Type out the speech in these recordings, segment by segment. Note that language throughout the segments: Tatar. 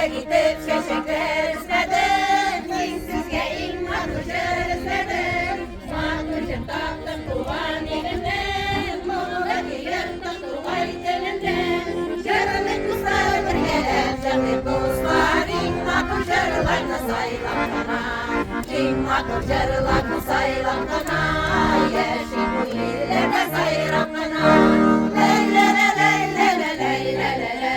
Бүләк итеп чәчәкләр эзләдем, Мин сезгә иң матур җыр эзләдем. Матур җыр таптым туган илемнән, Моңлы көем тугай телемнән. Җырлыйк, дуслар, бергәләп җырлыйк, дуслар, Иң матур җырларны сайлап кына. Иң матур җырларны сайлап кына, Яшик бу илләрдә сайрап кына. Ләй-лә-лә-ләй-лә-лә-ләй-лә-лә-лә.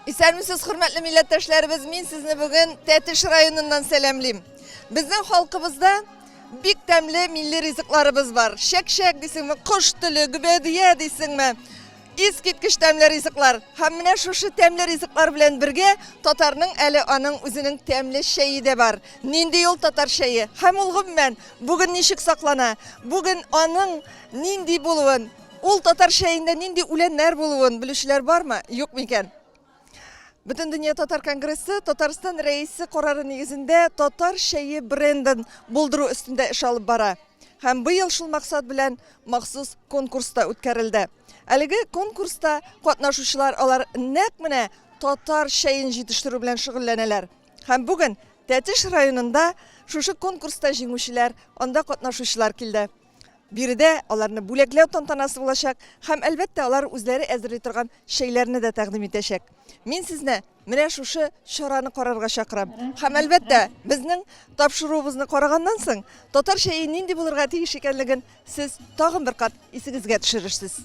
Исәнмесез, хөрмәтле милләттәшләребез! Мин сезне бүген Тәтеш районыннан сәламлим. Безнең халкыбызда бик тәмле милли ризыкларыбыз бар. Чәк-чәк дисеңме, кош теле, гөбәдия дисеңме? Искиткеч тәмле ризыклар. Һәм менә шушы тәмле ризыклар белән бергә татарның әле аның үзенең тәмле чәе дә бар. Нинди ул татар чәе? Һәм ул гомумән бүген ничек саклана? Бүген аның нинди булуын, ул татар чәендә нинди үләннәр булуын белүчеләр бармы, юк микән? Бөтендөнья татар конгрессы Татарстан Рәисе карары нигезендә татар чәе брендын булдыру өстендә эш алып бара. Һәм быел шул максат белән махсус конкурс та үткәрелде. Әлеге конкурста катнашучылар алар нәкъ менә татар чәен җитештерү белән шөгыльләнәләр. Һәм бүген Тәтеш районында шушы конкурста җиңүчеләр, анда катнашучылар килде. Биредә аларны бүләкләү тантанасы булачак һәм, әлбәттә, алар үзләре әзерли торган чәйләрне дә тәкъдим итәчәк. Мин сезне менә шушы чараны карарга чакырам. Һәм, әлбәттә, безнең тапшыруыбызны караганнан соң, татар чәе нинди булырга тиеш икәнлеген сез тагын бер кат исегезгә төшерерсез.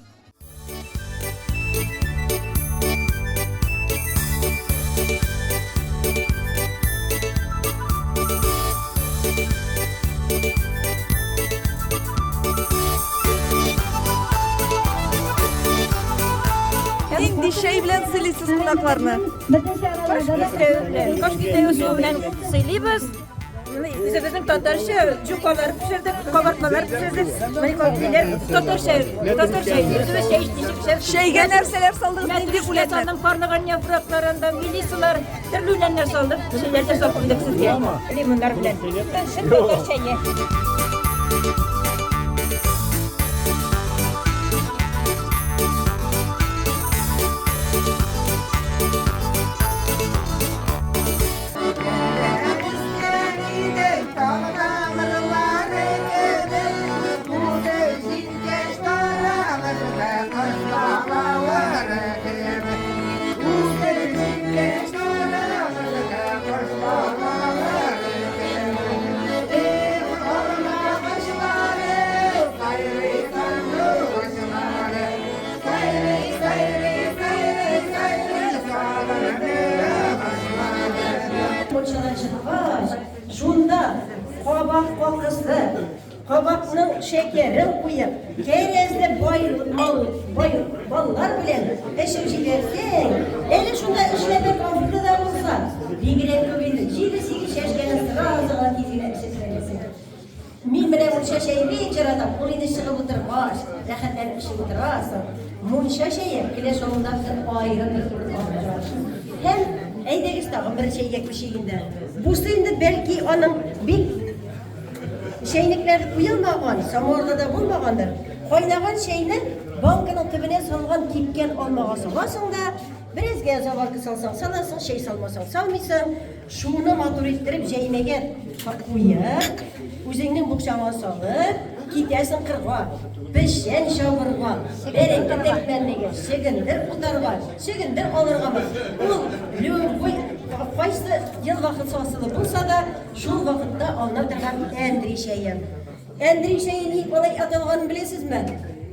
Нинди чәй белән сыйлыйсыз кунакларны? Кош кисәве белән, кош кисәве суы белән сыйлыйбыз. Үзебезнең татарча чукалар пешердек, кабартмалар пешердек. Менә татарча, татарча үзебез чәй ничек пешердек. Чәйгә нәрсәләр салдыгыз? Нинди үләннәр? Салдым, карлыган яфракларын да, мелиссалар, төрле үләннәр салдык. Чәйләр дә салып куйдык сезгә. Лимоннар белән. Чын татар чәе. Мунчадан чыккач, шунда кабак какызды, кабакның шәкәрен куеп, кәрәзле бай, мал, бай, баллар белән эчеп җибәрсәң, әле шунда эшләпә конфеты да булса, бигрәк күп инде, җиде-сигез чәшкәне сразу гына тиз генә эчеп җибәрәсең. Мин менә мунча чәе бик яратам. Ул инде чыгып утыргач, рәхәтләнеп эчеп утырасың. Мунча чәе Келәш авылында безнең аерым бер урын алып тора. Һәм әйдәгез тагын бер чәйгә күчик инде. Бусы инде бәлки аның бик чәйнекләре куелмаган, самавырда да булмагандыр. Кайнаган чәйне банканың төбенә салган кипкән алмага саласың да, беразга заварка салсаң саласың, чәй салмасаң салмыйсың. Шуны матур иттереп җәймәгә куеп, үзеңнең букчаңа салып, китәсең кырга, печән чабырга, бәрәңге тәкмәнлегә, чөгендер утарга, чөгендер алыргамы. Ул любой кайсы ел вакыт фасылы булса да, шул вакытта алына торган әндри чәе. Әндри чәе ник алай аталганын беләсезме?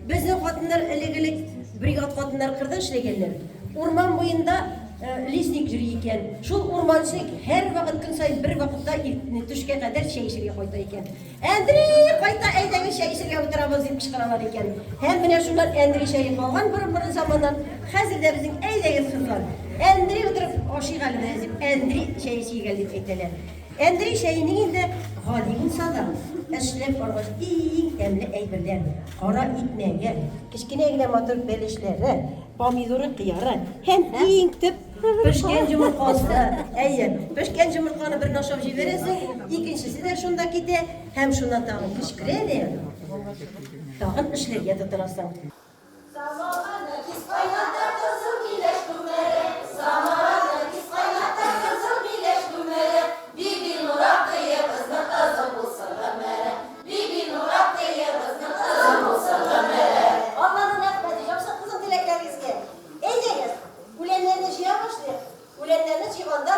Безнең хатыннар элек-элек бригад хатыннар кырда эшләгәннәр. Урман буенда Лесник йөри икән. Шул урманчы һәрвакыт көн саен бер вакытта төшкә кадәр чәй эчәргә кайта икән. Әндри, кайта, әйдәгез чәй эчәргә утырабыз, дип кычкыралар икән. Һәм менә шуннан Әндри чәе калган борын-борын заманнан. Хәзер дә безнең әйдәгез, кызлар, Әндри утырып ашыйк әле бераз дип, Әндри чәе эчик әле дип әйтәләр. Әндри чәенең инде гади булса да, эшләп баргач иң тәмле әйберләр, кара икмәге, кечкенә генә матур бәлешләре, помидоры, кыяры һәм иң төп. Пешкән йомыркасы, әйе, пешкән йомырканы берне ашап җибәрәсең, икенчесе дә шунда китә һәм шуннан тагын көч керә дә, тагын эшләргә тотынасың. Самавырны тиз кайната, кызыл миләш күмере. Самавырны тиз кайната, кызыл миләш күмере. Бибинур апкыебызның озын булсын гомере. Бибинур апкыебызның озын булсын гомере. Алланың рәхмәте яусын, кызым, теләкләрегезгә. Әйдәгез, үләннәрне җыя башлыйк. Үләннәрне җыйганда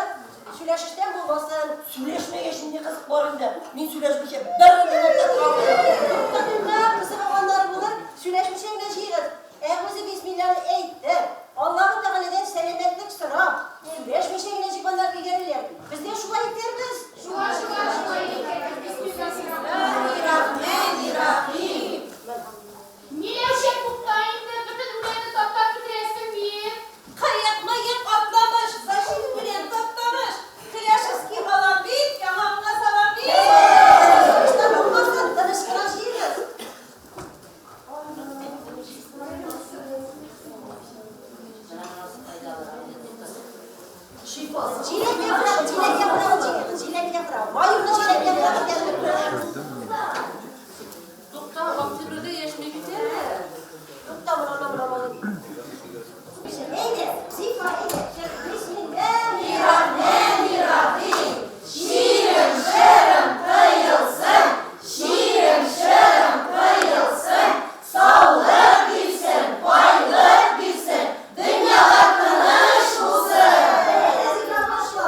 сөйләшештән булмасын. Сөйләшмәгәч нинди кызык бар инде? Мин сөйләшмичә бер минут та тора алмыйм. Тукта, тукта, кызык алганнары булыр, сөйләшмичә генә җыегыз. Әгъүзе бисмилланы әйтеп, Аллаһы Тәгаләдән сәламәтлек сорап, сөйләшмичә генә җыйганнар дигәнләр. Без дә шулай итәрбез. Шулай, шулай, шулай итәрбез. Бисмилла сорап. Рахмани-рахим. Миләүшә, тукта инде, бөтен үләнне таптап бетерәсең бит. Кыек-мыек атламыш, защита белән таптамыш. Кляшевский алам бит, яңагыңа салам бит. Сугышта булмасын, тыныч кына җыегыз. Җиләк яфрагы, җиләк яфрагы җыегыз, җиләк яфрагы. Маюны җиләк яфрагы тәмле. Тукта, октябрьдә яшьми бит әле. Тукта, мына, мына, мына. Әйдә, Зифа, әйдә. Бисмилла. Ширым-шырым тыелсын, ширым-шырым тыелсын, саулык бирсен, байлык бирсен, дөньялар тыныч булсын. Әйдә, Зифа, башла.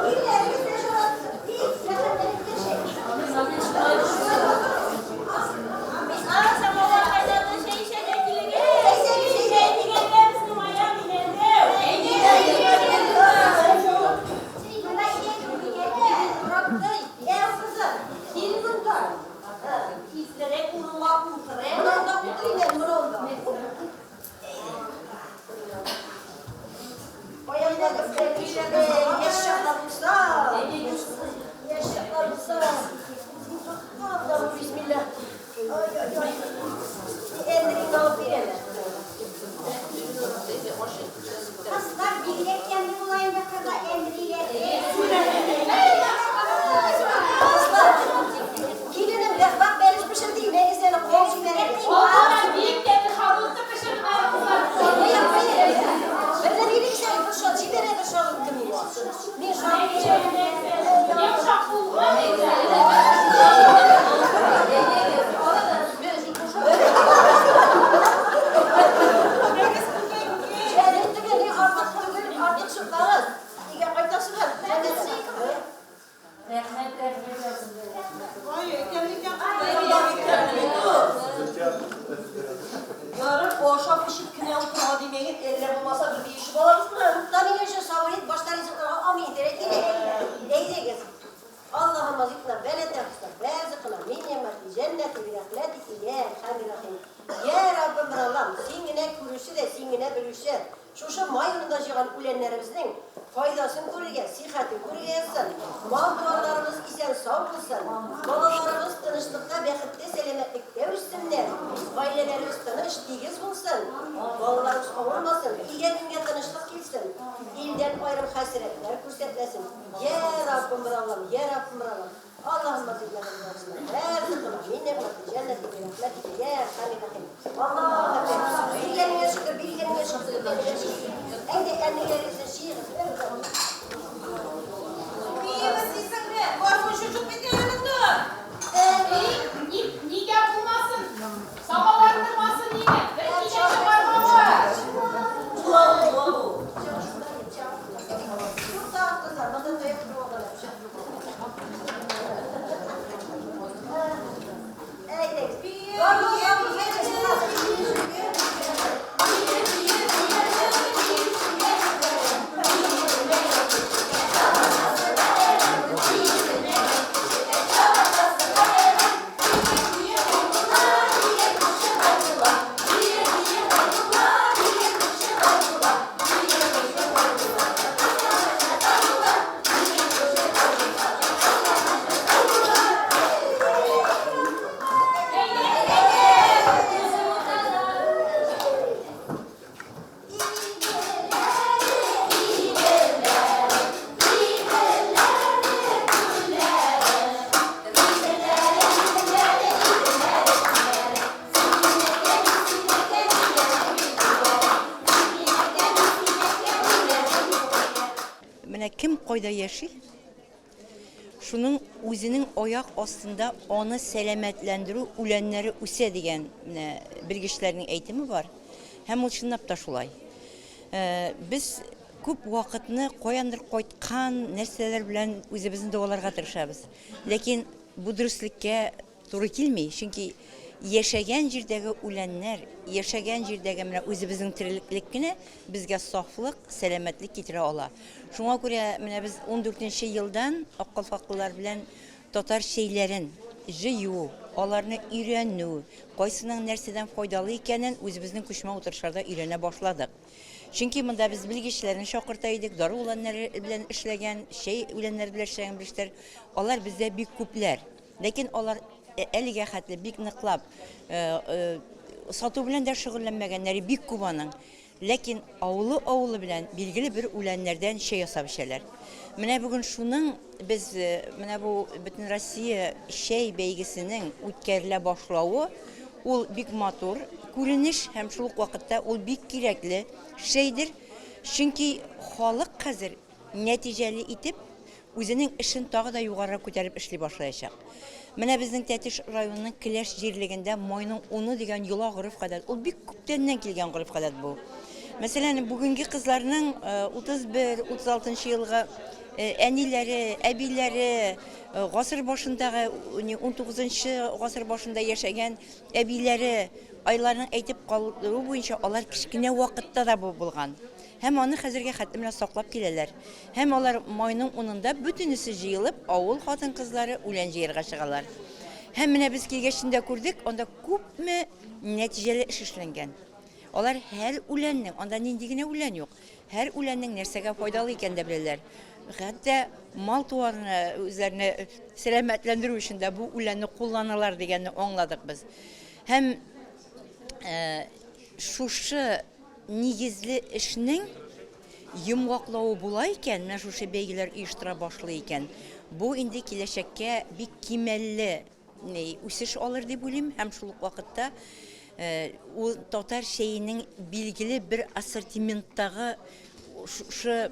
Ирләрегез дә җылытсын. Тик рәхәтләнеп яшәгез. Самавыр кайнады, чәй эчәргә килегез. Әйдәгез, Чәй дигәндә безнең аяк иләнде. Менә Раббый, әй кызым, кил монда. Тизрәк урынга утыр. Монда утырыйм әле, монда. Аягына яшь чаклар булса, яшь чаклар булса. Аллаһу бисмилла. Ай, ай, ай. Әндереңне алып бир әле. Кызлар бигрәк тәмле була инде кырда әндериләр. Кызлар, киленем рәхмәт бәлеш пешерде, мәгез әле кол җибәрә. Алла бик тәмле шарлотка пешерде. Берне бирегез әле, бер шат җибәрә, бер шарлотка миңа. Мин шарлотка Йомшак булган инде. Әле түгел, ни артык түгел, артык чыкмагыз. Өйгә кайтасызлар. Рәхмәт, рәхмәт. Ай, тәмле икән. Ярар, ашап эчеп кенә утырма димәген, әллә булмаса бер биешеп алабызмы? Тукта, минем сабыр ит, башта ризыкларга амин итәргә кирәк. Әйдәгез. Аллаһумма зидна бәләтә хусна вәрзыкна мин нигъмәти җәннәти бирәхмәтика йә әрхәмир рахим. Йә Раббым, бер Аллам, син генә күрүче дә, син генә белүче. Шушы май урында җыйган үләннәребезнең файдасын күрергә, сихәтен күрергә язсын. Мал-туарларыбыз исән сау булсын. Балаларыбыз тынычлыкта, бәхеттә, сәламәтлектә үссеннәр. Гаиләләребез тыныч, тигез булсын. Балаларыбыз авырмасын, илгә-көнгә тынычлык килсен. Илдән аерым хәсрәтләр күрсәтмәсен. Йә Раббым, бер Аллам, йә Раббым, бер Аллам. Аллаһумма зидна вәрзыкна мин нигъмәти җәннәти бирәхмәтика йә әрхәмир рахим. Аллаһу әкбәр. Биргәнеңә шөкер, биргәнеңә шөкер, биргәнеңә шөкер. Әйдә, әниләрегезне җыегыз. Биебез дисеңме? Гармунчы юк бит әле монда. Нигә булмасын? Самавыр тормасын нигә? Бер кичә чыгармавы. Була ул, була ул. Тукта, кызлар, монда таяк торып алалар. Әйдәгез. Гармун, гармун, әйдә, чыгабыз. кайда яши, шуның үзенең аяк астында аны сәламәтләндерү үләннәре үсә дигән менә белгечләрнең әйтеме бар. Һәм ул чынлап та шулай. Без күп вакытны каяндыр кайткан нәрсәләр белән үзебезне дәваларга тырышабыз. Ләкин бу дөреслеккә Туры килми, чөнки яшәгән җирдәге үләннәр, яшәгән җирдәге менә үзебезнең терелеклек кенә безгә сафлык, сәламәтлек китерә ала. Шуңа күрә менә без ундүртенче елдан аккалфаклылар белән татар чәйләрен җыю, аларны өйрәнү, кайсының нәрсәдән файдалы икәнен үзебезнең күчмә утырышларда өйрәнә башладык. Чөнки монда без белгечләрне чакырта идек, дару үләннәре белән эшләгән, чәй үләннәре белән эшләгән белгечләр, алар бездә бик күпләр. Ләкин алар әлегә хәтле бик ныклап сату белән дә шөгыльләнмәгәннәре бик күп аның. Ләкин авылы-авылы белән билгеле бер үләннәрдән чәй ясап эчәләр. Менә бүген шуның без менә бу Бөтенроссия чәй бәйгесенең үткәрелә башлавы ул бик матур күренеш һәм шул ук вакытта ул бик кирәкле шәйдер. Чөнки халык хәзер нәтиҗәле итеп, үзенең эшен тагы да югарырак күтәреп эшли башлаячак. Менә безнең Тәтеш районының Келәш җирлегендә майның уны дигән йола гореф-гадәт. Ул бик күптәннән килгән гореф-гадәт бу. Мәсәлән, бүгенге кызларның 31, 36 нчы елгы әниләре, әбиләре, гасыр башындагы, 19 нчы гасыр башында яшәгән әбиләре, айларның әйтеп калдыруы буенча, алар кечкенә вакытта да бу булган. Һәм аны хәзергә хәтле менә саклап киләләр. Һәм алар майның унында бөтенесе җыелып, авыл хатын-кызлары үлән җыярга чыгалар. Һәм менә без килгәчтен дә күрдек, анда күпме нәтиҗәле эш эшләнгән. Алар һәр үләннең, анда нинди генә үлән юк, һәр үләннең нәрсәгә файдалы икәнен дә беләләр. Хәтта мал-туарны үзләренә сәламәтләндерү өчен дә бу үләнне кулланалар дигәнне аңладык без. Һәм шушы нигезле эшнең йомгаклавы була икән, менә шушы бәйгеләр оештыра башлый икән, бу инде киләчәккә бик кимәлле үсеш алыр дип уйлыйм һәм шул ук вакытта ул татар чәенең билгеле бер ассортименттагы шушы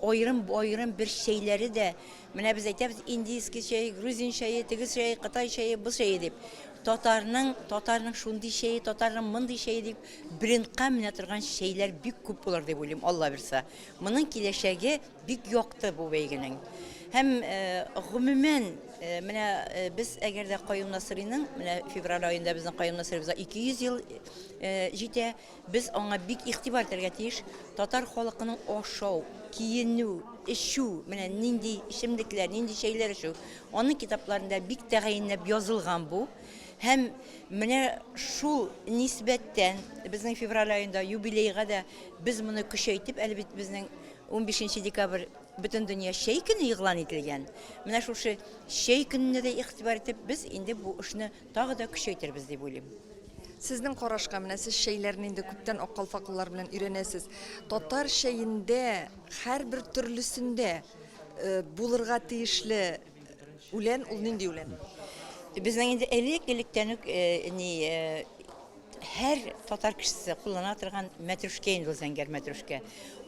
аерым-аерым бер чәйләре дә, менә без әйтәбез индийский чәй, грузин чәе, теге чәй, кытай чәе, бу чәе дип. Татарның, татарның шундый чәе, татарның мондый чәе дип брендка менә торган чәйләр бик күп булыр дип уйлыйм, Алла бирса. Моның киләчәге бик якты бу бәйгенең. Һәм гомумән, менә без әгәр дә Каюм Насыйриның, менә февраль аенда безнең Каюм Насыйрибызга 200 ел җитә, Без аңа бик игътибар итәргә тиеш. Татар халкының ашау, киенү, эчү, менә нинди эчемлекләр, нинди чәйләр эчү, аның китапларында бик тәгаенләп язылган бу. Һәм менә шул нисбәттән безнең февраль аенда юбилейга да без моны көчәйтеп, әле бит безнең 15 декабрь Бөтендөнья чәй көне игълан ителгән. Менә шушы чәй көненә дә игътибар итеп, без инде бу эшне тагы да көчәйтербез дип уйлыйм. Сезнең карашка, менә сез чәйләрне инде күптән аккалфаклылар белән өйрәнәсез. Татар чәендә һәрбер төрлесендә булырга тиешле үлән ул нинди үлән? Безнең инде элек-электән үк ни һәр татар кешесе куллана торган мәтрүшкә инде ул зәңгәр мәтрүшкә.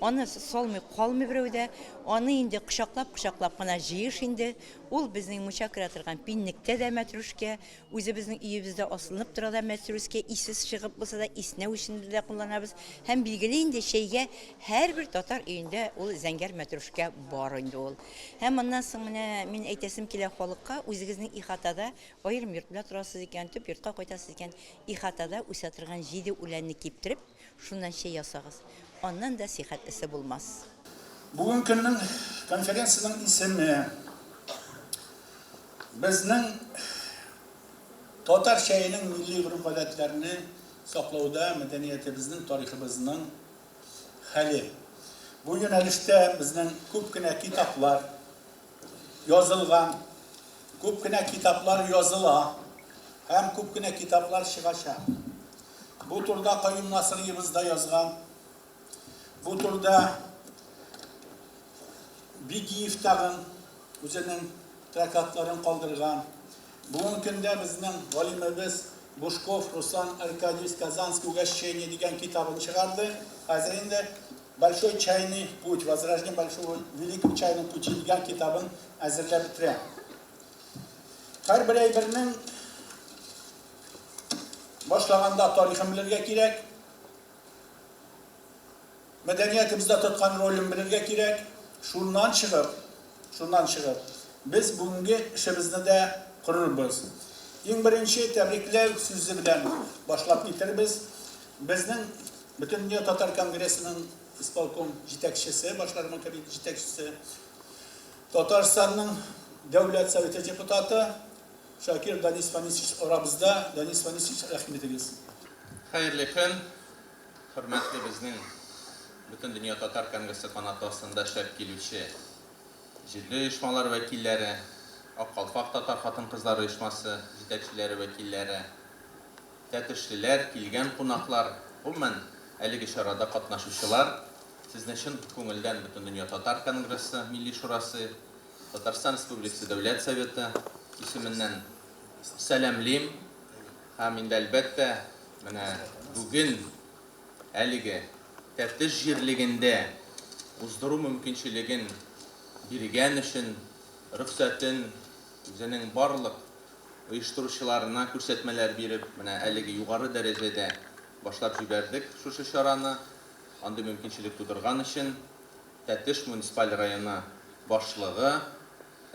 Аны салмый калмый берәү дә. Аны инде кочаклап-кочаклап кына җыеш инде. Ул безнең мунча керә торган пиннектә дә мәтрүшкә, Үзебезнең өебездә асылынып тора да мәтрүскә, исез чыгып булса да, иснәү өчен дә кулланабыз. Һәм билгеле инде, чәйгә һәрбер татар өендә ул зәңгәр мәтрүшкә бар инде ул. Һәм аннан соң менә мин әйтәсем килә халыкка, үзегезнең ихатада, аерым йорт белән торасыз икән, төп йортка кайтасыз икән, ихатада үсә торган җиде үләнне киптереп, шуннан чәй ясагыз. Аннан да сихәтлесе булмас. Бүгенге көннең конференциянең исеме, Безнең татар чәенең милли гореф-гадәтләрне саклауда мәдәниятебезнең, тарихыбызның хәле. Бу юнәлештә безнең күп кенә китаплар язылган, күп кенә китаплар языла һәм күп кенә китаплар чыгачак. Бу турыда Каюм Насыйриебыз да язган. Бу турыда Бигиев тагын үзенең трактатларын калдырган. Бүгенге көндә безнең галимебез Бушков Руслан Аркадьевич Казанское угощение дигән китабын чыгарды. Хәзер инде Большой чайный путь, Возрождение большого великого чайного пути дигән китабын әзерләп бетерә. Һәрбер әйбернең башлаганда тарихын белергә кирәк. Мәдәниятебездә тоткан ролен белергә кирәк. Шуннан чыгып, шуннан чыгып, без бүгенге эшебезне дә корырбыз. Иң беренче тәбрикләү сүзе белән башлап китербез. Безнең Бөтендөнья татар конгрессының исполком җитәкчесе, башкарма комитет җитәкчесе, Татарстанның Дәүләт Советы депутаты Шакир Данис Фанисович арабызда. Данис Фанисович, рәхим итегез. Хәерле көн, хөрмәтле безнең Бөтендөнья татар конгрессы канаты астында эшләп килүче җирле оешмалар вәкилләре, Ак калфак татар хатын-кызлары оешмасы җитәкчеләре вәкилләре, Тәтешлеләр, килгән кунаклар, гомумән, әлеге чарада катнашучылар, сезне чын күңелдән Бөтендөнья татар конгрессы Милли шурасы, Татарстан Республикасы Дәүләт Советы исеменнән сәламлим һәм инде, әлбәттә, менә бүген әлеге Тәтеш җирлегендә уздыру мөмкинчелеген биргән өчен, рөхсәтен үзенең барлык оештыручыларына күрсәтмәләр биреп, менә әлеге югары дәрәҗәдә башлап җибәрдек шушы чараны. Андый мөмкинчелек тудырган өчен Тәтеш муниципаль районы башлыгы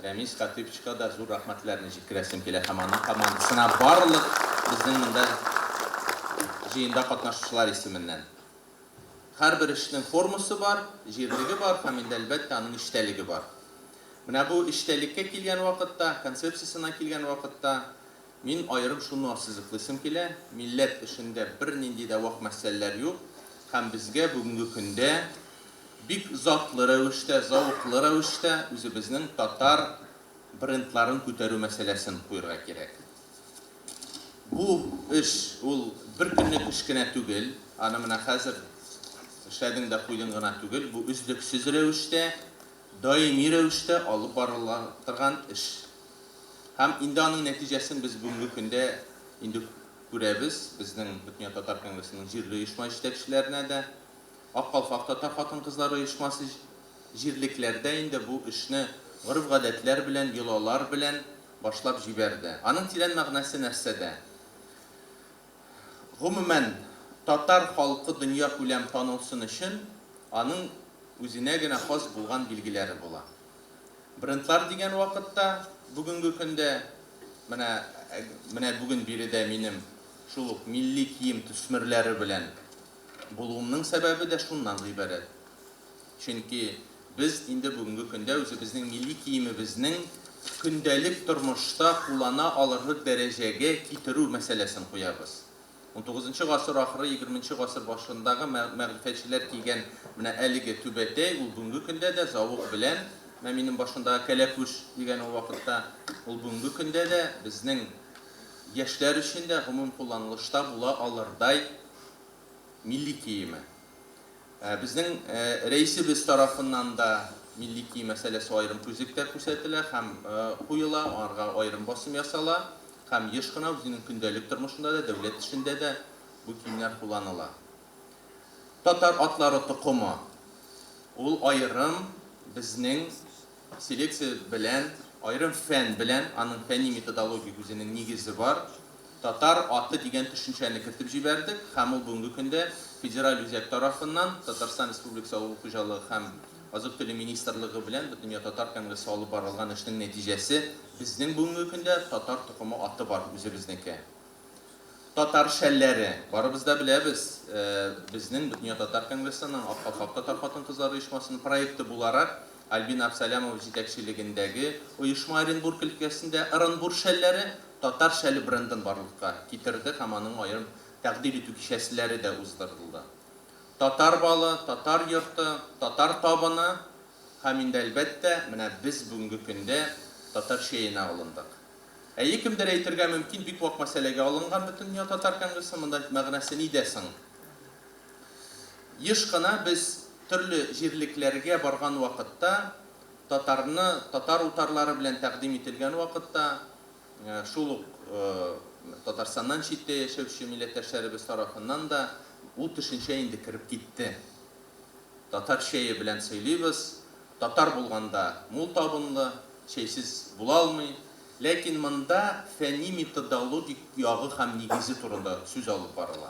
Рәмис Хатыйповичка да зур рәхмәтләрне җиткерәсем килә һәм аның командасына барлык безнең монда җыенда катнашучылар исеменнән. Һәрбер эшнең формасы бар, җирлеге бар һәм инде, әлбәттә, аның эчтәлеге бар. Менә бу эчтәлеккә килгән вакытта, концепциясенә килгән вакытта, мин аерым шуны ассызыклыйсым килә, милләт эшендә бернинди дә вак мәсьәләләр юк һәм безгә бүгенге көндә бик затлы рәвештә, зәвыклы рәвештә үзебезнең татар брендларын күтәрү мәсьәләсен куерга кирәк. Бу эш ул бер көнлек эш кенә түгел, аны менә хәзер эшләдең дә куйдың гына түгел, бу өзлексез рәвештә, даими рәвештә алып барыла торган эш. Һәм инде аның нәтиҗәсен без бүгенге көндә инде күрәбез, безнең Бөтендөнья татар конгрессының җирле оешма җитәкчеләренә дә, Ак калфак татар хатын-кызлары оешмасы җирлекләрдә инде бу эшне гореф-гадәтләр белән, йолалар белән башлап җибәрде. Аның тирән мәгънәсе нәрсәдә? Гомумән, татар халкы дөньякүләм танылсын өчен, аның үзенә генә хас булган билгеләре була. Брендлар дигән вакытта, бүгенге көндә, менә, менә бүген биредә минем шул ук милли кием төсмерләре белән булуымның сәбәбе дә шуннан гыйбарәт. Чөнки без инде бүгенге көндә үзебезнең милли киемебезнең көндәлек тормышта куллана алырлык дәрәҗәгә китерү мәсьәләсен куябыз. Унтугызынчы гасыр ахыры, егерменче гасыр башындагы мәгърифәтчеләр кигән менә әлеге түбәтәй, ул бүгенге көндә дә завык белән, менә минем башымдагы кәләпүш дигән ул вакытта, ул бүгенге көндә дә безнең яшьләр өчен дә гомум кулланылышта була алырдай милли киеме. Безнең рәисебез тарафыннан да милли кием мәсьәләсе аерым күзлектә күрсәтелә һәм куела, аңарга аерым басым ясала һәм еш кына үзенең көндәлек тормышында да, дәүләт эшендә дә бу киемнәр кулланыла. Татар атлары токымы, ул аерым безнең Селекция белән, аерым фән белән, аның фәнни методологик үзенең нигезе бар, татар аты дигән төшенчәне кертеп җибәрдек һәм ул бүгенге көндә федераль үзәк тарафыннан, Татарстан Республикасы Авыл хуҗалыгы һәм азык-төлек министрлыгы белән Бөтендөнья татар конгрессы алып барылган эшнең нәтиҗәсе, безнең бүгенге көндә татар токымы аты бар, үзебезнеке. Татар шәлләре. Барыбыз да беләбез, безнең Бөтендөнья татар конгрессының Ак калфак татар хатын-кызлары оешмасының проекты буларак, Альбина Абсалямова җитәкчелегендәге оешма Оренбург өлкәсендә Ырынбур шәлләре, татар шәле брендын барлыкка китерде һәм аның аерым тәкъдир итү кичәселәре дә уздырылды. Татар балы, татар йорты, татар табыны һәм инде, әлбәттә, менә без бүгенге көндә татар чәенә алындык. Әйе, кемдер әйтергә мөмкин, бик вак мәсьәләгә алынган Бөтендөнья татар конгрессы, монда мәгънәсе нидә соң? Еш кына без төрле җирлекләргә барган вакытта, татарны татар утарлары белән тәкъдим ителгән вакытта, шул ук Татарстаннан читтә яшәүче милләттәшләребез тарафыннан да ул төшенчә инде кереп китте. Татар чәе белән сыйлыйбыз. Татар булганда мул табынлы, чәйсез була алмый. Ләкин монда фәнни-методологик ягы һәм нигезе турында сүз алып барыла.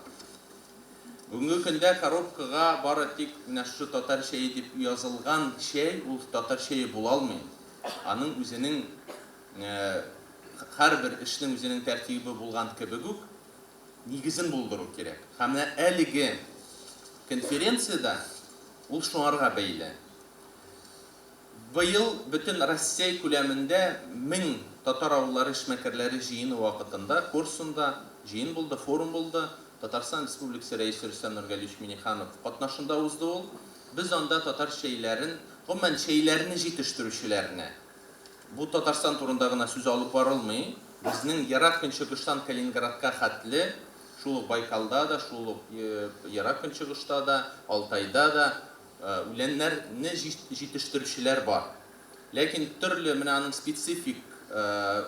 Бүгенге көндә коробкага бары тик менә шушы татар чәе дип язылган чәй ул татар чәе була алмый. Аның үзенең һәрбер эшнең үзенең тәртибе булган кебек үк, нигезен булдыру кирәк. Һәм менә әлеге конференция дә ул шуңарга бәйле. Быел бөтен Россия күләмендә 1000 татар авыллары эшмәкәрләре җыены вакытында Корсунда җыен булды, форум булды. Татарстан Республикасы Рәисе Рөстәм Нургалиевич Миңнеханов катнашында узды ул. Без анда татар чәйләрен, гомумән, чәйләрне җитештерүчеләрне, бу Татарстан турында гына сүз алып барылмый, безнең Ерак Көнчыгыштан Калининградка хәтле, шул ук Байкалда да, шул ук Ерак Көнчыгышта да, Алтайда да үләннәрне җитештерүчеләр бар. Ләкин төрле менә аның специфик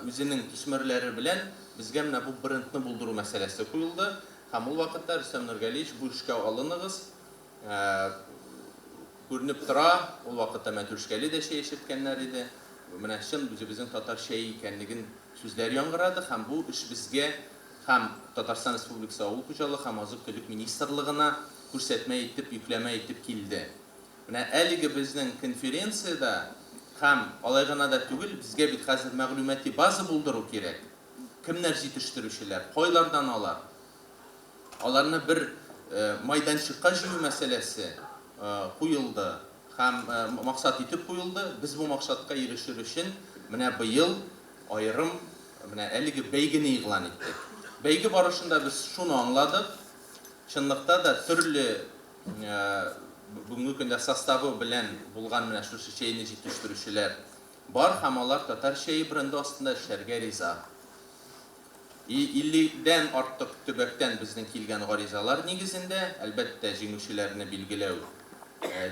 үзенең төсмерләре белән безгә менә бу брендны булдыру мәсьәләсе куелды. Һәм ул вакытта Рөстәм Нургалиевич, бу эшкә алыныгыз, күренеп тора, ул вакытта мәтрүшкәле дә чәй эчерткәннәр иде. Менә чын үзебезнең татар чәе икәнлеген сүзләр яңгырады һәм бу эш безгә һәм Татарстан Республикасы Авыл хуҗалыгы һәм азык-төлек министрлыгына күрсәтмә итеп, йөкләмә итеп килде. Менә әлеге безнең конференциядә һәм алай гына да түгел, безгә бит хәзер мәгълүмати база булдыру кирәк. Кемнәр җитештерүчеләр, кайлардан алар? Аларны бер майданчыкка җыю мәсьәләсе куелды һәм максат итеп куелды. Без бу максатка ирешер өчен менә быел аерым менә әлеге бәйгене игълан иттек. Бәйге барышында без шуны аңладык, чынлыкта да төрле бүгенге көндә составы белән булган менә шушы чәйне җитештерүчеләр бар һәм алар татар чәе бренды астында эшләргә риза. И 50 дән артык төбәктән безнең килгән гаризалар нигезендә, әлбәттә, җиңүчеләрне билгеләү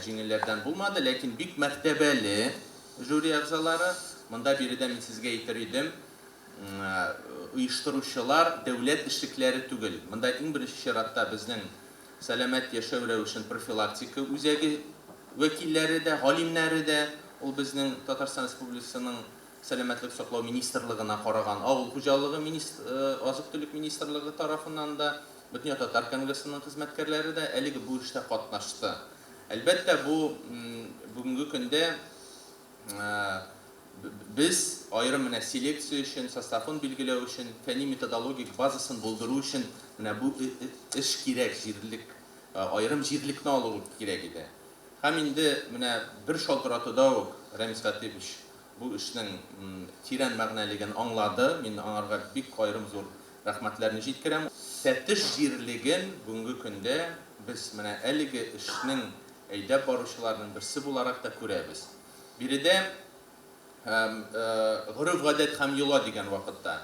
җиңелләрдән булмады, ләкин бик мәртәбәле жюри әгъзалары, монда биредә мин сезгә әйтер идем, оештыручылар дәүләт эшлекләре түгел. Монда иң беренче чиратта безнең Сәламәт яшәү рәвешен профилактика үзәге вәкилләре дә, галимнәре дә, ул безнең Татарстан Республикасының Сәламәтлек саклау министрлыгына караган Авыл хуҗалыгы азык-төлек министрлыгы тарафыннан да, Бөтендөнья татар конгрессының хезмәткәрләре дә әлеге бу эштә катнашты. Әлбәттә, бу бүгенге көндә без аерым менә селекция өчен, составын билгеләү өчен, фәнни-методологик базасын булдыру өчен менә бу эш кирәк, җирлек, аерым җирлекне алу кирәк иде. Һәм инде менә бер шалтыратуда ук Рәмис Хатыйпович бу эшнең тирән мәгънәлеген аңлады. Мин аңарга бик аерым зур рәхмәтләрне җиткерәм. Тәтеш җирлеген бүгенге көндә без менә әлеге эшнең әйдәп баручыларының берсе буларак та күрәбез. Биредә гореф-гадәт һәм йола дигән вакытта,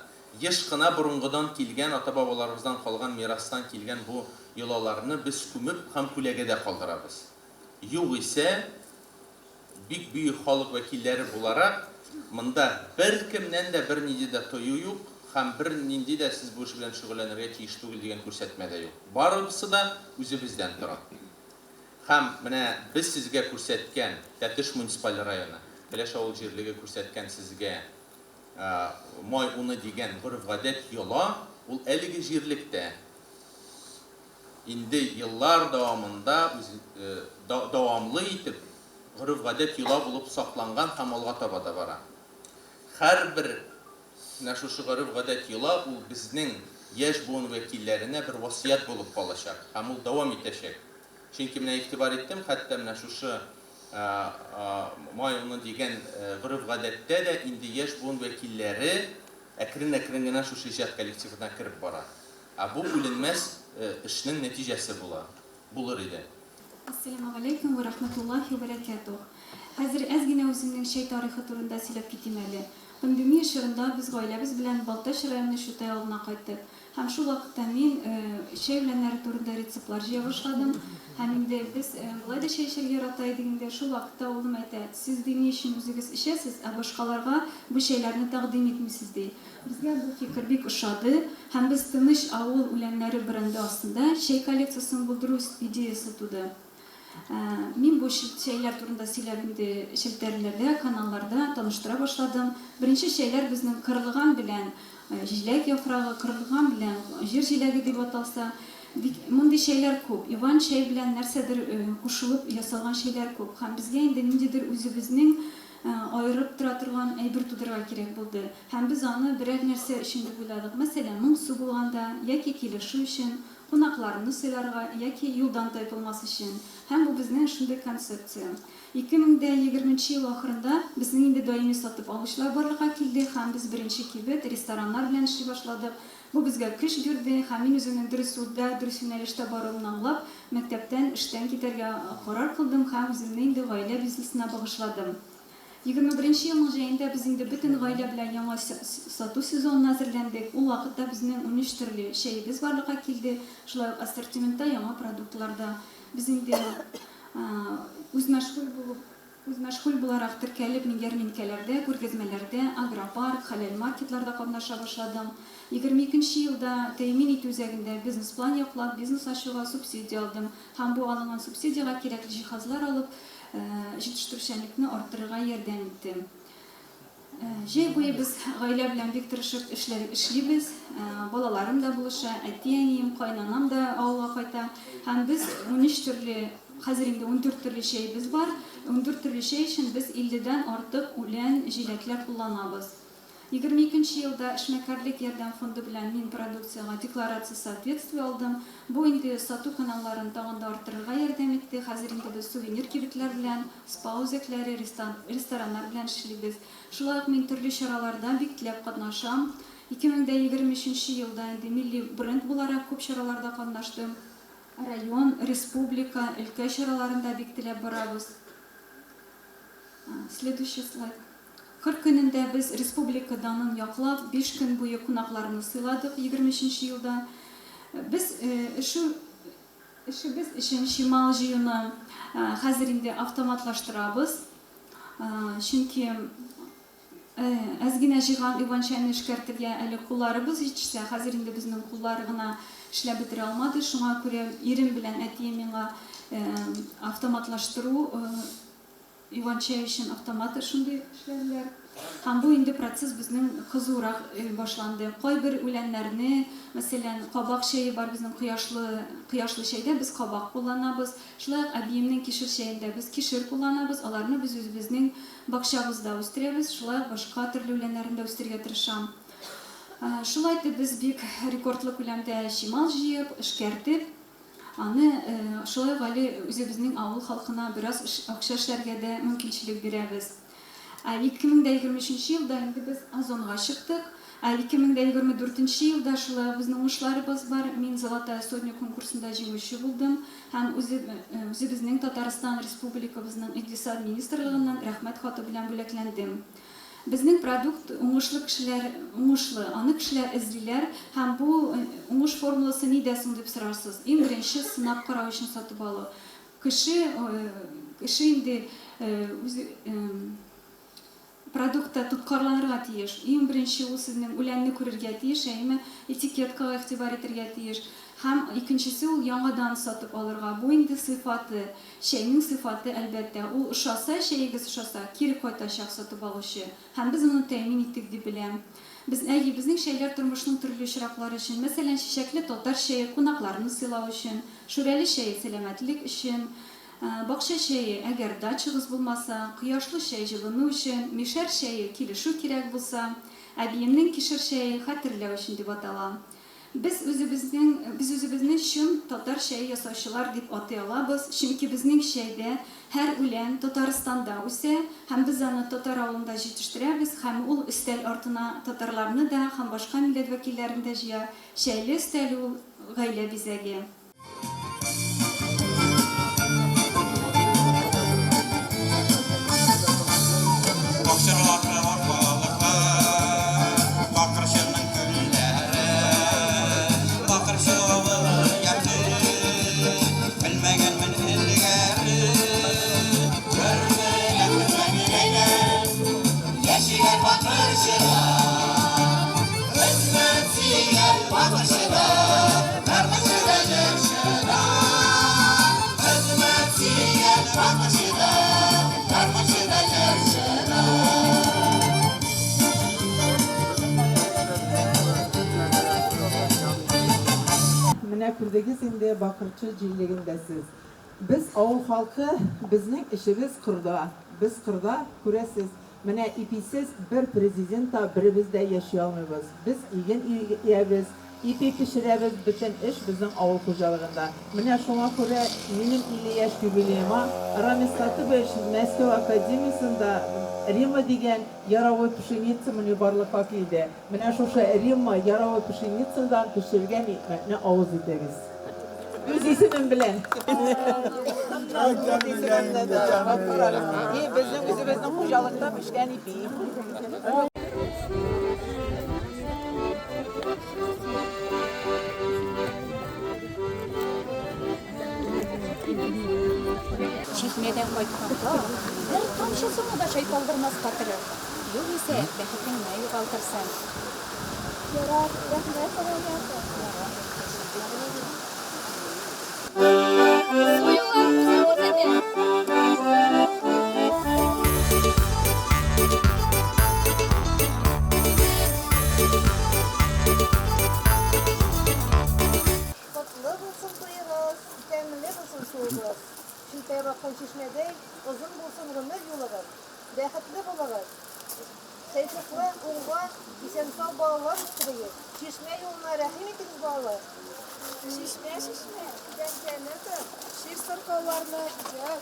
еш кына борынгыдан килгән, ата-бабаларыбыздан калган мирастан килгән бу йолаларны без күмеп һәм күләгәдә калдырабыз. Югыйсә, Бик бөек халык вәкилләре буларак, монда беркемнән дә бернинди дә тыю юк һәм бернинди дә сез бу эш белән шөгыльләнергә тиеш түгел дигән күрсәтмә дә юк. Барысы да үзебездән тора. Һәм менә без сезгә күрсәткән, Тәтеш муниципаль районы, Келәш авыл җирлеге күрсәткән сезгә Май уны дигән гореф-гадәт, йола, ул әлеге җирлектә. Инде еллар дәвамында үз дәвамлы итеп гореф-гадәт, йола булып сакланган һәм алга таба да бара. Һәрбер менә шушы гореф-гадәт, йола ул безнең яшь буын вәкилләренә бер васыять булып калачак һәм ул дәвам итәчәк. Чөнки менә игътибар иттем, хәтта менә шушы Май уны дигән гореф-гадәттә дә инде яшь буын вәкилләре әкрен-әкрен генә шушы иҗат коллективына кереп бара. Ә бу үленмәс эшнең нәтиҗәсе була, булыр иде. Әссәламегаләйкүм вә рахмәтуллаһи вә бәрәкәтүһ. Хәзер әз генә үземнең чәй тарихы турында сөйләп китим әле. Пандемия чорында без гаиләбез белән Балтач районы Чутай авылына кайттык. Һәм шул вакытта мин чәй үләннәре турында рецептлар җыя башладым. Һәм инде без болай да чәй эчәргә ярата идек инде. Шул вакытта улым әйтә, Сез, ди, ни өчен үзегез эчәсез, ә башкаларга бу чәйләрне тәкъдим итмисез, ди. Безгә бу фикер бик ошады һәм без Тыныч авыл үләннәре бренды астында чәй коллекциясен булдыру идеясе туды. Мин бу чәйләр турында сөйләп инде челтәрләрдә, каналларда таныштыра башладым. Беренче чәйләр безнең кырлыган белән җиләк яфрагы, кырлыган белән җир җиләге дип аталса, бик мондый чәйләр күп. Иван чәй белән нәрсәдер кушылып ясалган чәйләр күп. Һәм безгә инде ниндидер үзебезнең аерып тора торган әйбер тудырырга кирәк булды. Һәм без аны берәр нәрсә өчен дип уйладык. Мәсәлән, моңсу булганда яки килешү өчен, кунакларны сыйларга яки юлдан тайпылмас өчен. Һәм бу безнең шундый концепция. 2020 нче ел ахырында безнең инде даими сатып алучылар барлыкка килде һәм без беренче кибет, рестораннар белән эшли башладык. Бу безгә көч бирде һәм мин үземнең дөрес юлда, дөрес юнәлештә баруымны аңлап, мәктәптән, эштән китәргә карар кылдым һәм үземне инде гаилә бизнесына багышладым. 21 нче елның җәендә без инде бөтен гаилә белән яңа сату сезонына әзерләндек. Ул вакытта безнең 13 төрле чәебез барлыкка килде, шулай ук ассортиментта яңа продуктлар да. Без инде үзмәшгуль булып, үзмәшгуль буларак теркәлеп, мин ярминкәләрдә, күргәзмәләрдә, агропарк, хәләл маркетларда катнаша башладым. 22 нче елда тәэмин итү үзәгендә бизнес-план яклап, бизнес ачуга субсидия алдым һәм бу алынган субсидиягә кирәкле җиһазлар алып, җитештерүчәнлекне арттырырга ярдәм итте. Җәй буе без гаилә белән бик тырышып эшләр эшлибез. Балаларым да булыша, әти-әнием, каенанам да авылга кайта. Һәм без 13 төрле, хәзер инде 14 төрле чәебез бар. 14 төрле чәй өчен без 50 дән артык үлән, җиләкләр кулланабыз. 22 нче елда Эшмәкәрлек ярдәм фонды белән мин продукциягә декларация соответствия алдым. Бу инде сату каналларын тагын да арттырырга ярдәм итте. Хәзер инде без сувенир кибетләр белән, спа үзәкләре, рестораннар белән эшлибез. Шулай ук мин төрле чараларда бик теләп катнашам. 2023 нче елда инде милли бренд буларак күп чараларда катнаштым. Район, республика, өлкә чараларында бик теләп барабыз. Следующий слайд. Кыр көнендә без республика данын яклап, биш көн буе кунакларны сыйладык 23 нче елда. Без эшү эшебез өчен чимал җыюны хәзер инде автоматлаштырабыз. Чөнки әз генә җыйган иван-чәйне эшкәртергә әле кулларыбыз җитешсә, хәзер инде безнең куллар гына эшләп бетерә алмады. Шуңа күрә ирем белән әтием миңа автоматлаштыру Иван-чәй өчен автомат шундый эшләделәр. Һәм бу инде процесс безнең кызурак башланды. Кайбер үләннәрне, мәсәлән, кабак чәе бар безнең кояшлы, кояшлы чәйдә без кабак кулланабыз. Шулай ук әбиемнең кишер чәендә без кишер кулланабыз. Аларны без үзебезнең бакчабызда үстерәбез. Шулай ук башка төрле үләннәрне дә үстерергә тырышам. Шулай итеп без бик рекордлы күләмдә чимал җыеп, эшкәртеп, Аны шулай ук әле үзебезнең авыл халкына бераз акча эшләргә дә мөмкинчелек бирәбез. Ә 2023 нче елда инде без Озонга чыктык. Ә 2024 нче елда шулай ук безнең уңышларыбыз бар. Мин Золотая сотня конкурсында җиңүче булдым һәм үзебезнең Татарстан Республикабызның Икътисад министрлыгыннан Рәхмәт хаты белән бүләкләндем. Безнең продукт уңышлы кешеләр уңышлы, аны кешеләр эзлиләр һәм бу уңыш формуласы нидә соң дип сорарсыз. Иң беренче сынап карау өчен сатып алу. Кеше кеше инде үзе продуктта тоткарланырга тиеш. Иң беренче ул сезнең үләнне күрергә тиеш, әйеме, этикеткага игътибар итергә тиеш. Һәм икенчесе ул яңадан сатып алырга. Бу инде сыйфаты. Чәйнең сыйфаты, әлбәттә. Ул ошаса, чәегез ошаса, кире кайтачак сатып алучы. Һәм без моны тәэмин иттек дип беләм. Без, әйе, безнең чәйләр тормышның төрле очраклары өчен. Мәсәлән, чәчәкле татар чәе кунакларны сыйлау өчен, шүрәле чәе сәламәтлек өчен, бакча чәе, әгәр дачагыз булмаса, кояшлы чәй җылыну өчен, мишәр чәе килешү кирәк булса, әбиемнең кишер чәе хәтерләү өчен дип атала. Без үзебезнең, без үзебезне чын татар чәе ясаучылар дип атый алабыз, чөнки безнең чәйдә һәр үлән Татарстанда үсә һәм без аны татар авылында җитештерәбез һәм ул өстәл артына татарларны да һәм башка милләт вәкилләрен дә җыя. Чәйле өстәл ул, гаилә бизәге. Бакчаларда арпалыклар, Бакырчының күлләре, Бакырчы авылы ямьле, Белмәгәнмен элгәре. Күрмәгән күрмәгән, Яшиләр Бакырчыда. Хезмәт сөйгән Бакырчыда, Бакырчыда җырчылар. Менә күрдегез инде, Бакырчы җирлегендә сез. Без, авыл халкы, безнең эшебез кырда. Без кырда, күрәсез, менә иписез бер президент та, беребез дә яши алмыйбыз. Без иген игәбез, ипи пешерәбез, бөтен эш безнең авыл хуҗалыгында. Менә шуңа күрә минем 50 яшь юбилеема Рамис Хатыпович Мәскәү академиясендә Римма дигән яровой пшеница меню барлыкка килде. Менә шушы Римма яровой пшеницадан пешергән икмәкне авыз итегез. Үз исемем белән. Үз исемемне дә. И безнең үзебезнең хуҗалыкта пешкән ипи. Чишмәдән кайтканда, бер тамчы суны да чайпалдырмаска тырыш, югыйсә бәхетеңне югалтырсың. Ярар, рәхмәт, Рания апа. Су юллары үзен күрсәтә. Котлы булсын туегыз, тәмле булсын суыгыз. Челпәеп аккан чишмәдәй озын булсын гомер юлыгыз. Бәхетле булыгыз. Шәйхеклы, уңган, исән-сау балалар үстерегез. Чишмә юлына рәхим итегез, балалар. Чишмә, чишмә, тәңкәне тот, чир-сырхауларны йот.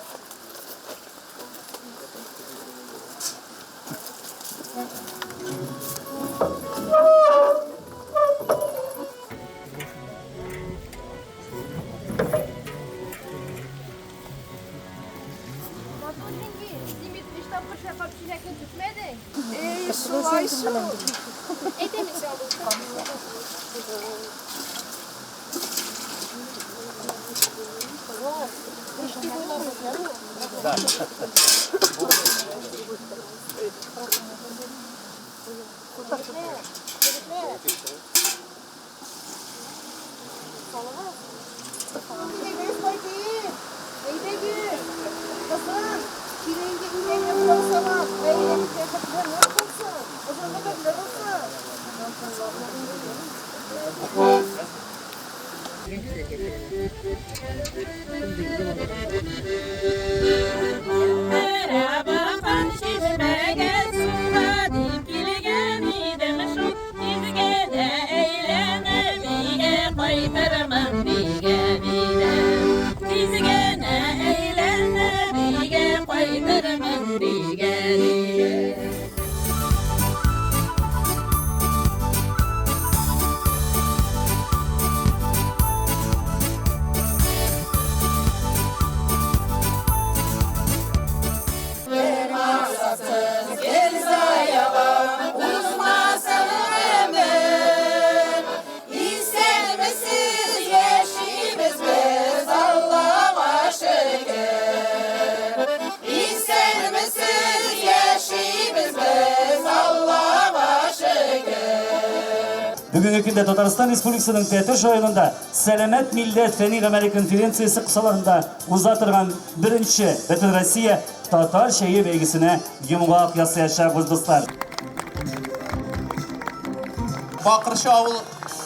Матур җиңги, син бит өч тапкыр чайкап чиләкне түкмәдең. Эй, шулай шул. Әйдә мин сиңа булышам. Әйдәгез, кайтыйк. Әйдәгез. Кызым, килен өйләнгә берәү салам. Гаиләгез бәхетле, нык булсын. Озын гомерле булсын. Бакан чишмәгә суга дип килгән идем шул. Тиз генә әйләнеп өйгә кайтырмын дигән идем. Тиз генә әйләнеп өйгә кайтырмын дигән идем. Бер максатсыз гел заяга узмасын гомер. Исәнмесез, яшибез без, Аллага шөкер. Исәнмесез, яшибез без, Аллага шөкер. Бүгенге көндә Татарстан Республикасының Тәтеш районында Сәламәт милләт фәнни-гамәли конференциясе кысаларында уза торган беренче Бөтенроссия татар чәе бәйгесенә йомгак ясаячакбыз, дуслар. Бакырчы авыл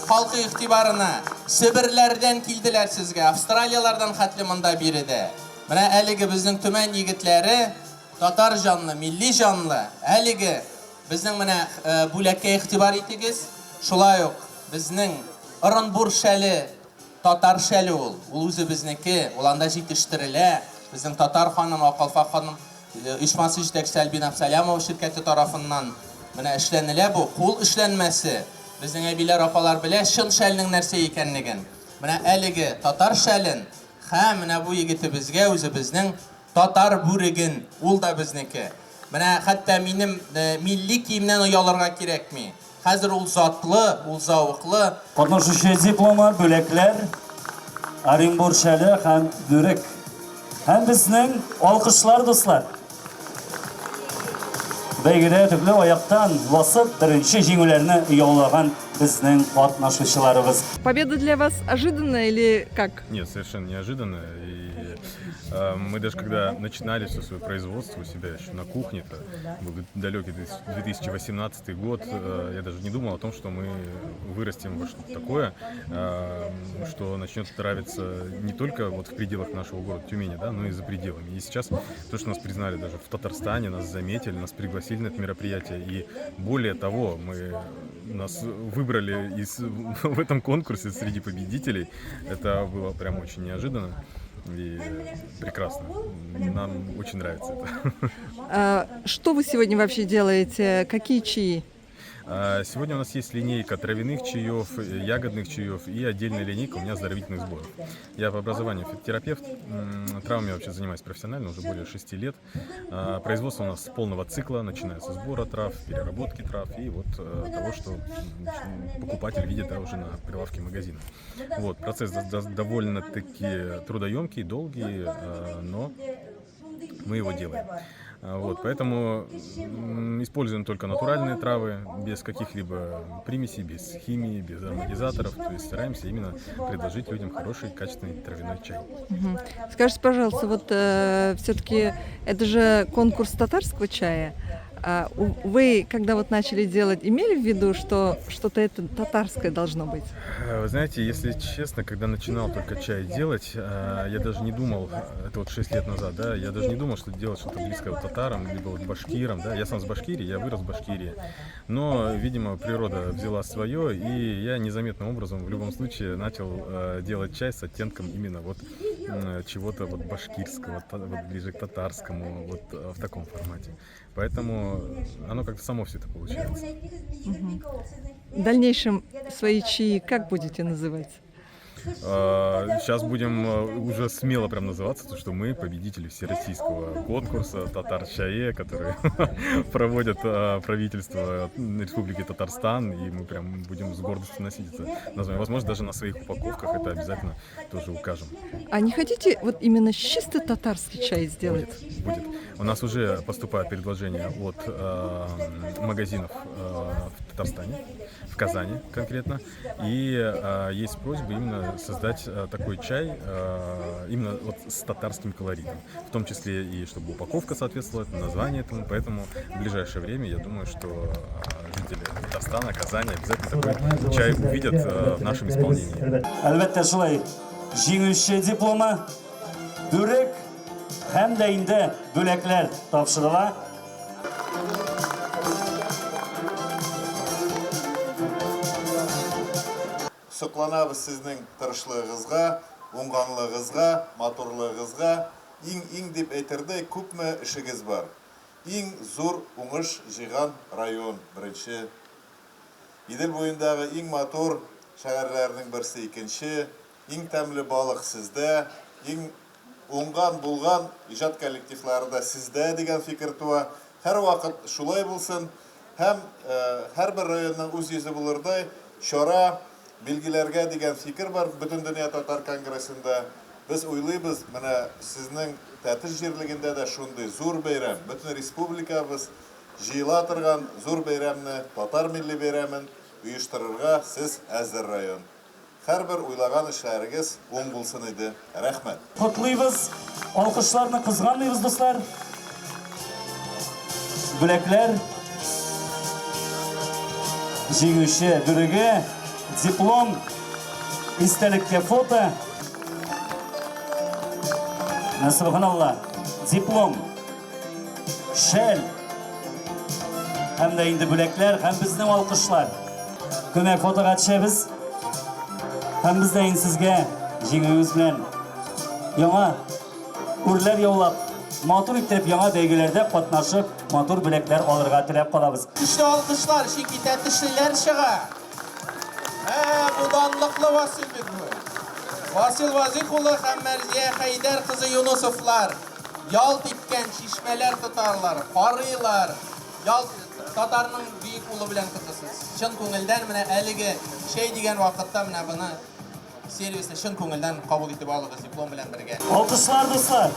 халкы игътибарына, Себерләрдән килделәр сезгә, Австралияләрдән хәтле монда биредә. Менә әлеге безнең Төмән егетләре татар җанлы, милли җанлы, әлеге безнең менә бүләккә игътибар итегез. Шулай ук безнең Ырынбур шәле Татар шәле ул, ул үзебезнеке, ул анда җитештерелә. Безнең татар ханым, Ак калфак ханым оешмасы җитәкчесе Альбина Абсалямова ширкәте тарафыннан менә эшләнелә бу, кул эшләнмәсе. Безнең әбиләр, апалар белә чын шәлнең нәрсә икәнлеген. Менә әлеге татар шәлен һәм менә бу егетебезгә үзебезнең Татар бүреген, ул да безнеке. Менә хәтта минем милли киемнән оялырга кирәкми. Хәзер ул затлы, ул зәвыклы. Катнашучы дипломы, бүләкләр, Оренбур шәле һәм бүрек. Һәм безнең алкышлар, дуслар. Бәйгедә төпле аяктан басып, беренче җиңүләрне яулаган безнең катнашучыларыбыз. Победа для вас ожиданная или как? Нет, совершенно неожиданно. И э, мы даже когда начинали все свое производство у себя еще на кухне, это был далекий 2018 год, э, я даже не думал о том, что мы вырастем во что-то такое, э, что начнет нравиться не только вот в пределах нашего города Тюмени, да, но и за пределами. И сейчас то, что нас признали даже в Татарстане, нас заметили, нас пригласили на это мероприятие. И более того, мы нас выбрали из, в этом конкурсе среди победителей. Это было прям очень неожиданно и прекрасно. Нам очень нравится это. А, что вы сегодня вообще делаете? Какие чаи? А, сегодня у нас есть линейка травяных чаев, ягодных чаев и отдельная линейка у меня оздоровительных сборов. Я по образованию фитотерапевт, травмами вообще занимаюсь профессионально уже более 6 лет. А, производство у нас с полного цикла, начиная со сбора трав, переработки трав и вот э, того, что покупатель видит да, уже на прилавке магазина. Вот, процесс довольно-таки трудоемкий, долгий, э, но мы его делаем. А, вот, поэтому используем только натуральные травы, без каких-либо примесей, без химии, без ароматизаторов. То есть стараемся именно предложить людям хороший, качественный травяной чай. Угу. Скажите, пожалуйста, вот э, все-таки это же конкурс татарского чая. А вы, когда вот начали делать, имели в виду, что что-то это татарское должно быть? Э, вы знаете, если честно, когда начинал только чай делать, э, я даже не думал, это вот 6 лет назад, да, я даже не думал, что делать что-то близкое вот татарам, либо вот башкирам, да, я сам с Башкирии, я вырос в Башкирии, но, видимо, природа взяла свое, и я незаметным образом в любом случае начал э, делать чай с оттенком именно вот чего-то вот башкирского, вот ближе к татарскому, вот в таком формате. Поэтому оно как-то само все это получается. Угу. В дальнейшем свои чаи как будете называть? Сейчас а, будем э, уже смело прям называться, то, что мы победители всероссийского конкурса «Татар Чае», который проводит э, правительство Республики Татарстан, и мы прям будем с гордостью носить это название. Возможно, даже на своих упаковках это обязательно тоже укажем. А не хотите вот именно чисто татарский чай сделать? Будет, будет. У нас уже поступают предложения от э, магазинов э, в Татарстане, в Казани конкретно, и э, есть просьба именно создать э, такой чай э, именно вот с татарским колоритом, в том числе и чтобы упаковка соответствовала этому, название этому, поэтому в ближайшее время я думаю, что э, жители Татарстана, Казани обязательно такой чай увидят э, в нашем исполнении. Әлбәттә, шулай. Җиңүче дипломы, бүрек һәм дә инде бүләкләр тапшырыла. Сокланабыз сезнең тырышлыгыгызга, уңганлыгыгызга, матурлыгыгызга. Иң-иң дип әйтердәй күпме эшегез бар. Иң зур уңыш җыйган район, беренче. Идел буендагы иң матур шәһәрләрнең берсе, икенче. Иң тәмле балык сездә, иң уңган, булган иҗат коллективлары да сездә дигән фикер туа. Һәрвакыт шулай булсын һәм һәрбер районның үз йөзе булырдай чара билгеләргә дигән фикер бар Бөтендөнья татар конгрессында. Без уйлыйбыз, менә сезнең Тәтеш җирлегендә дә шундый зур бәйрәм, бөтен республикабыз җыела торган зур бәйрәмне, татар милли бәйрәмен оештырырга сез әзер район. Һәрбер уйлаган эшләрегез уң булсын иде. Рәхмәт. Котлыйбыз! Алкышларны кызганмыйбыз, дуслар! Бүләкләр. Җиңүче бүреге, диплом, истәлеккә фото. Менә субханалла, диплом, шәл һәм дә инде бүләкләр һәм безнең алкышлар. Күмәк фотога төшәбез. Һәм без дә инде сезгә җиңүегез белән яңа үрләр яулап, матур иттереп яңа бәйгеләрдә катнашып, матур бүләкләр алырга теләп калабыз. Көчле алкышлар, чөнки тәтешлеләр чыга. Ә, бу данлыклы Васил бит бу. Васил Вазих улы һәм Мәрзия Хәйдәр кызы Юнусовлар ялт иткән чишмәләр тотарлар, карыйлар. Ялт татарның бөек улы белән кызы сез. Чын күңелдән менә әлеге чәй дигән вакытта менә моны сервисны чын күңелдән кабул итеп алыгыз диплом белән бергә. Алкышлар, дуслар!